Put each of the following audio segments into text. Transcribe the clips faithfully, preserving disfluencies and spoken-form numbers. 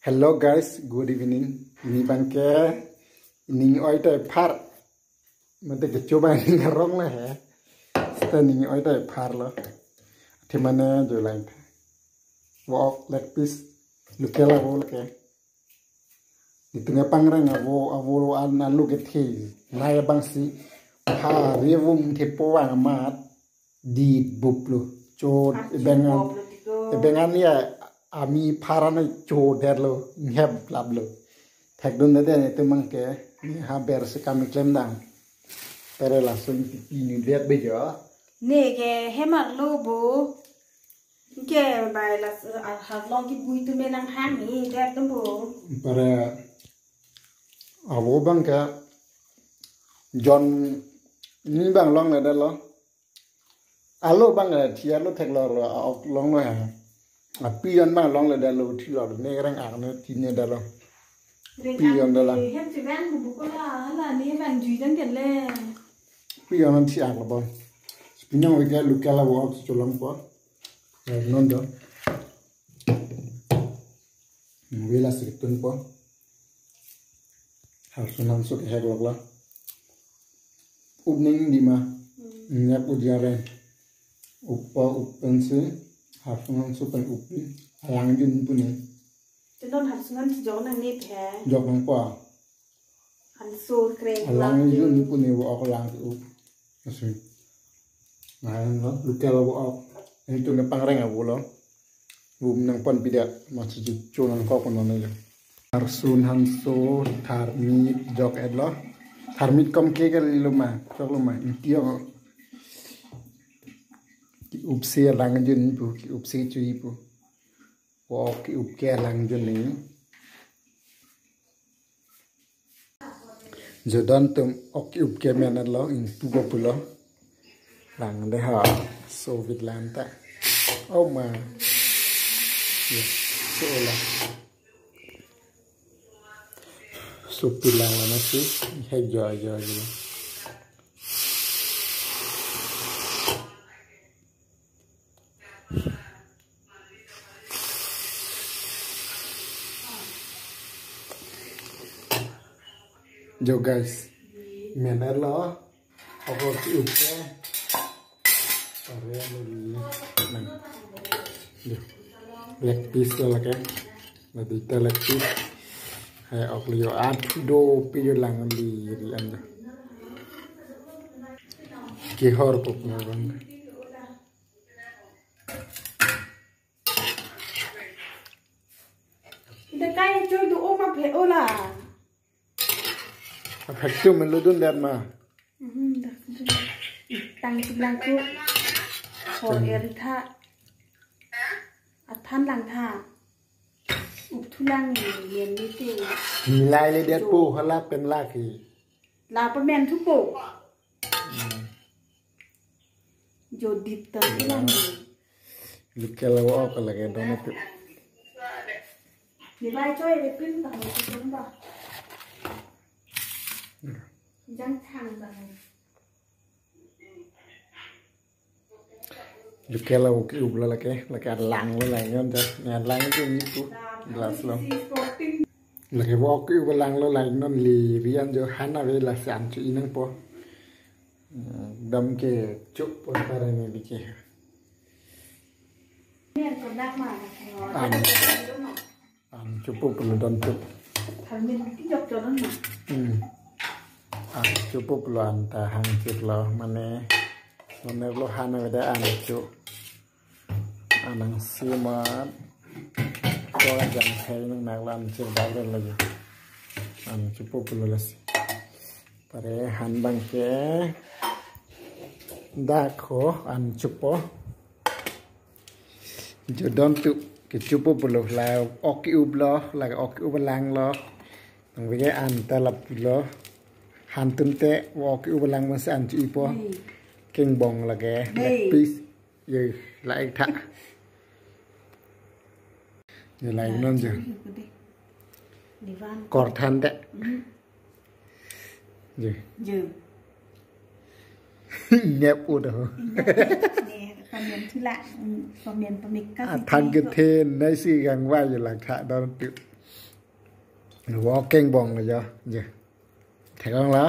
Hello guys, good evening. Pini abangke ning oi ta phar. Mate kecho abang ning arong le he. Seta ning oi ta phar lo. Athe mane jo lang tha. Wok leg piece. Local avo lake. Itung ke pangreng avo, avo an alu kethe. Nai abang si. Ha, rievum thepo vang amat. Dit bup lo. Cho Archi ebengan. Bup lo tiko. Ebengan ya ami phar an chodet lo. Nhep lap lo. Thekdun de den itum abangke. Ne ha ber si kam klem dang. Pere lason pipi ni det bejo. Ne ke hem arlo bo. Ke bai la, ah, ha long kibui atum me nanghang ni det dum bo. Pere avo abangke jon ni abang longledet lo. Alu abang le thi arlo thek lo lo, ok longlo ha. Api jon abang longledet lo, thi lo ne reng ak ne thi ne det lo. Reng Pi ak jon de la. Ne hem chevang bu ko la, hala ne vang jui jang ke le. Pi jon thi ak lo bo. Pinong we ke local avo ok cholong po. Non do. Vela sik tun po. Harsun hanso kehek lok la. Up ning di ma. Hmm. Nyak ujar re. Up po, up pensi. Harsun hanso pen up pi. Alangjun pu ne. Tenon Harsun han si jok nang ne phe. Jok nang po. Hanso kreng. Alangjun pu ne vo ok lang up. Asi. Nah, no, local avo ok. Itum ke pangreng avo lo. Bum nangpon pidak, masi cho nangkok non aja. Harsun hanso, tharmit jok et lo. Tharmit kom ke kali lo ma, jok lo ma. Inti ok. Ki-up si alangjun pu, ki-up si chui pu. Wok ki-up ke alangjun ni. Jo don atum ok ki-up ke men lo, ingpu ko pulo. Lang de ha, so vit lang ta. Oh ma. Ya, so la. So pi lang la masi, he jo jo jo. Jo guys, men lo, ako ki-up ke. Pare lo ni, nang. Jo. Leg piece lo lake. Nadi ta leg piece. Hai ok liyo at do pi jo lang li ri an jo. Kihor kok na bang. Ida kai choi do o ma phe o la. Aphek tu melu dun det ma. Mhm, dak tu. Tang tu lang tu. Hor er tha. Athan lang tha. Up thu lang ni yen ni tu. Milai le det po hala pen la ki. La pa men thu po. Hmm. Jo dit ta ilang. Local avo ok lake don atum. Ni bai choi de pin ta mo tu ba. Jang thang ba. Local avo ki-up lo lake, lake lang lo lang non ja. Ngan lang ke ni tu glass lo. Lake avo ki-up lang lo lang non li ri an jo han ave la san chu inang po. Dam ke chuk pon pare ne bike. An, an chupo pulo don chup. Hmm. An chupo pulo an ta hang chik lo mane. Mane lo han aveda an chup. Anang simat. Ko jang hai nang naglam chir bagre lagi. An chupo pulo lasi. Pare han abang ke. Dak ho an chupo. Jo don atum ke chupo pulo la ok ki-up lo, la ok ki-up lang lo. Nang vike an ta lap pulo. Han atum te ok ki-up lang mas an chu ipo. Nei. Keng bong lake. Nei. Leg piece. Ye, la ik tha. Ye la ik non je. Divan. Kor than de. Mhm. Je. Je. Nep u do. Ne, pamen thula, pamen pamik ka. Ah, than ke the nai si gang wa ye la tha don atum. Vo ok kengbong lo jo, jo. Theklong lo,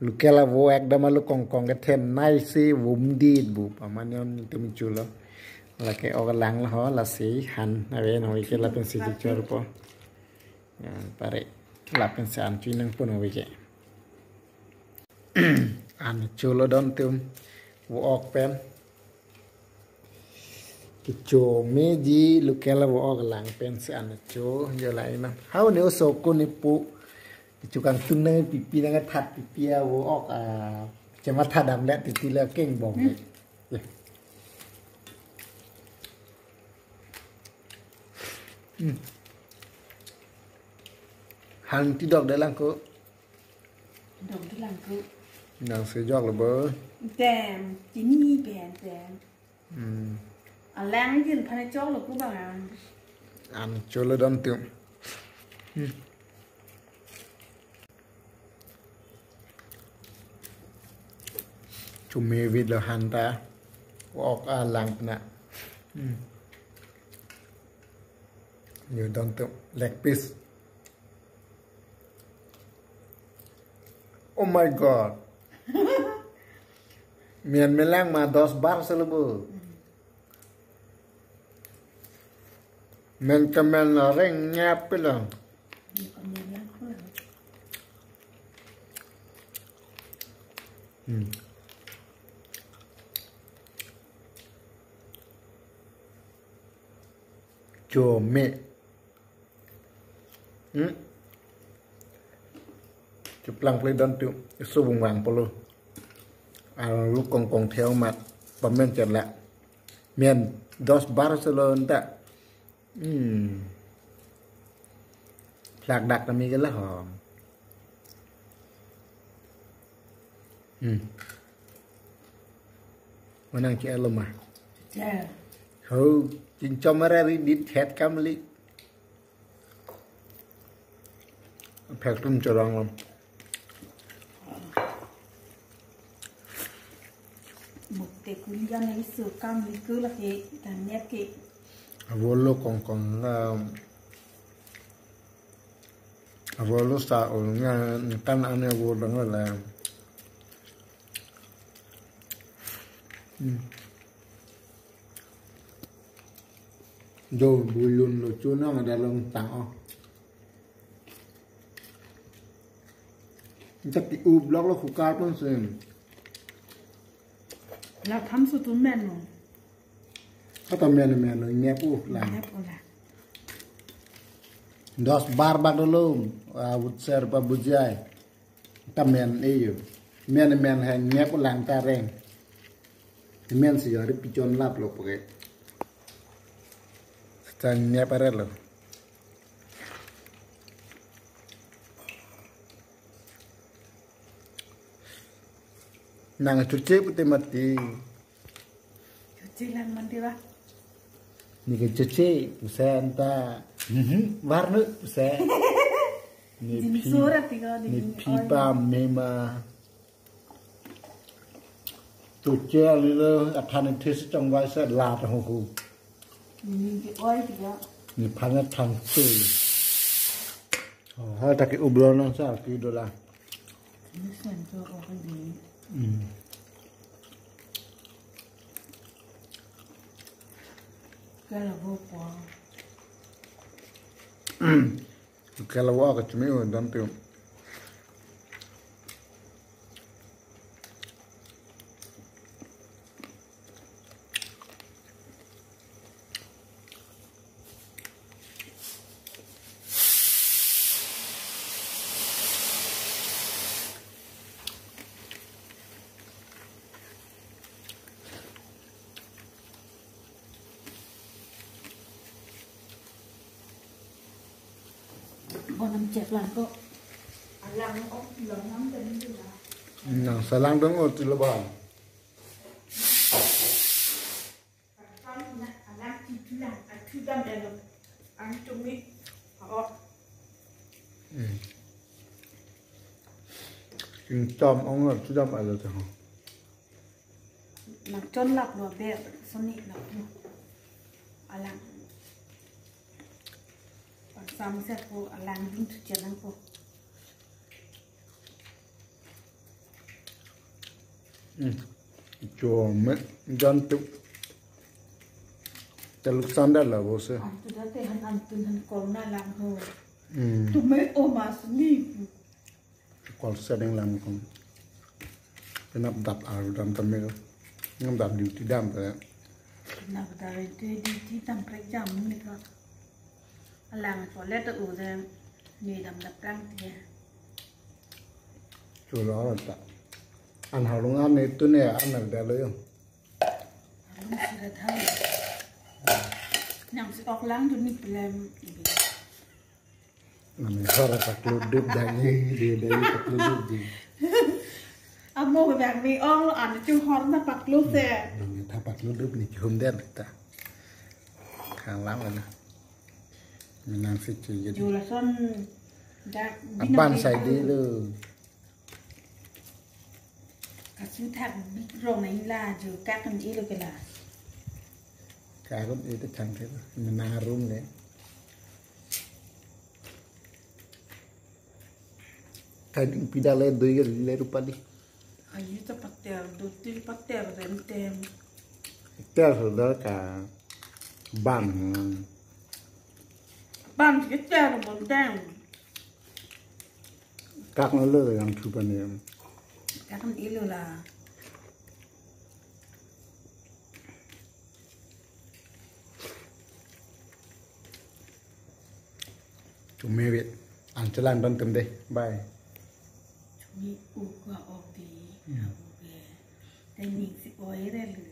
local avo ekdom alu kongkong kethenei si vumdit bu. Paman yon tum chulo. Lake ok lang lo ho, lasi han ave nangveke lapensi chichorpo. Ya, pare. Lapensi an chui nangpo nangveke. An chulo don tum. Vo ok pen. Kecho meji local avo ok lang pensi an cho jo la ima. Hau ne oso ko ne pu. Kecho kangtung nangpipi nangthat pipi avo ok a. Chematha damle titi le kengbong. Hmm. Ya. Hmm. Han ti dok de lang ko. Dok de lang ko. Nang si jok lo bo. Tem, chini pen tem. Hmm. Alang jin phane chok lo ko bang an. An chulo don tum. Hmm. Chumi vit lo han ta. Ok a lang na. Hmm. Yo don tum leg piece. Oh my God. Mian melang ma dos bar selabu. Men kemen reng nyap pilo. Hmm. Chome. Hmm. Chuplang play don tu subung wang polo. Arong lu kongkong theo mat pamen cherla. Mian dos bar selo anta. Hmm. Plak dak nami ke lahom. Hmm. Manang ci elo ma. Ya. Ho, cin chomara ri dit het kamli. Phek tum chorong lo. Mukte kulian na isu kam liku lagi dan net ke. Avo lo kongkong la. Avo lo sa ol nga kan ane avo dang la. Hmm. Do bulun lo chunang ada long tang oh. Tapi ublok lo kukar pun sen. La tham su tu men lo. Kata men men lo nyep uh la. Nyep uh la. Dos bar bak dolo. Awut ser pa bujai. Ta men e yo. Men men hai nyep lang ta reng. Men si yori pichon lap lo poke. Ta nyep are lo. Nang chuche pute mati. Chuche lang mandi ba. Ni ke chuche pusen ta. Mhm, warna pusen. Ni Jin phi. Sura tiga ni Ni jin phi oil. Pa mema. Chuche alilo athan this chongvai se la ta hu hu. Ni ke oil tiga. Ni phana than se. Oh, ha ta ke ublon sa ki dola. Ni sen to oil ni. Hmm. Kala bo po. Kala bo ka chumi un dam tu. Bonam cek lang ko. Alang ok long nam tadi tu lah. Nang salang dong oh tilo bang. Kan na alang itu lang, itu dam elo. Ang tumi. Oh. Hmm. King tom ong oh, itu dam elo tu. Nang chon lap lo ber soni lap lo. Alang. Pang Samse ko alang dun tu chenang ko. Hmm. Cho me dan tu. Teluk sandal la bose. Antu date han antun han kol na lang ho. Hmm. Tu me o mas ni. Kol sedeng lang kong. Penap dap aru dam tame ko. Ngam dap duty dam pe. Nap dap duty, duty dam prek jam ni ko. Alang ko le to u de ni dam dap lang ti. Chulo ta. An harung an itu ne an al dalo yo. Harung sira dhai. Nang si ok lang tu ni pelem. Nang hor paklo dup dagi, dia dagi paklo dup di. Amo bang ni ong an chu hor na paklo se. Nang tha paklo dup ni chum der ta. Kang lang na. Menang si chi jadi. Jula son dak Aban binong sai di itu. Lo. Kasu thak bik rong na ila ju kakan ilo kela. Kakan ilo chang ke menang room le. Kan pida le doi le rupa di. Ayu ta pater, do til pater dem tem. Ter sudah ka ban. Ban ke ter bon tem. Kak na le yang chupa ne. Kakan ilo la. Chumi wit. An chelang don tem de. Bye. Chumi u ka ok di. Hmm. Ok. Te ning si oi re lu.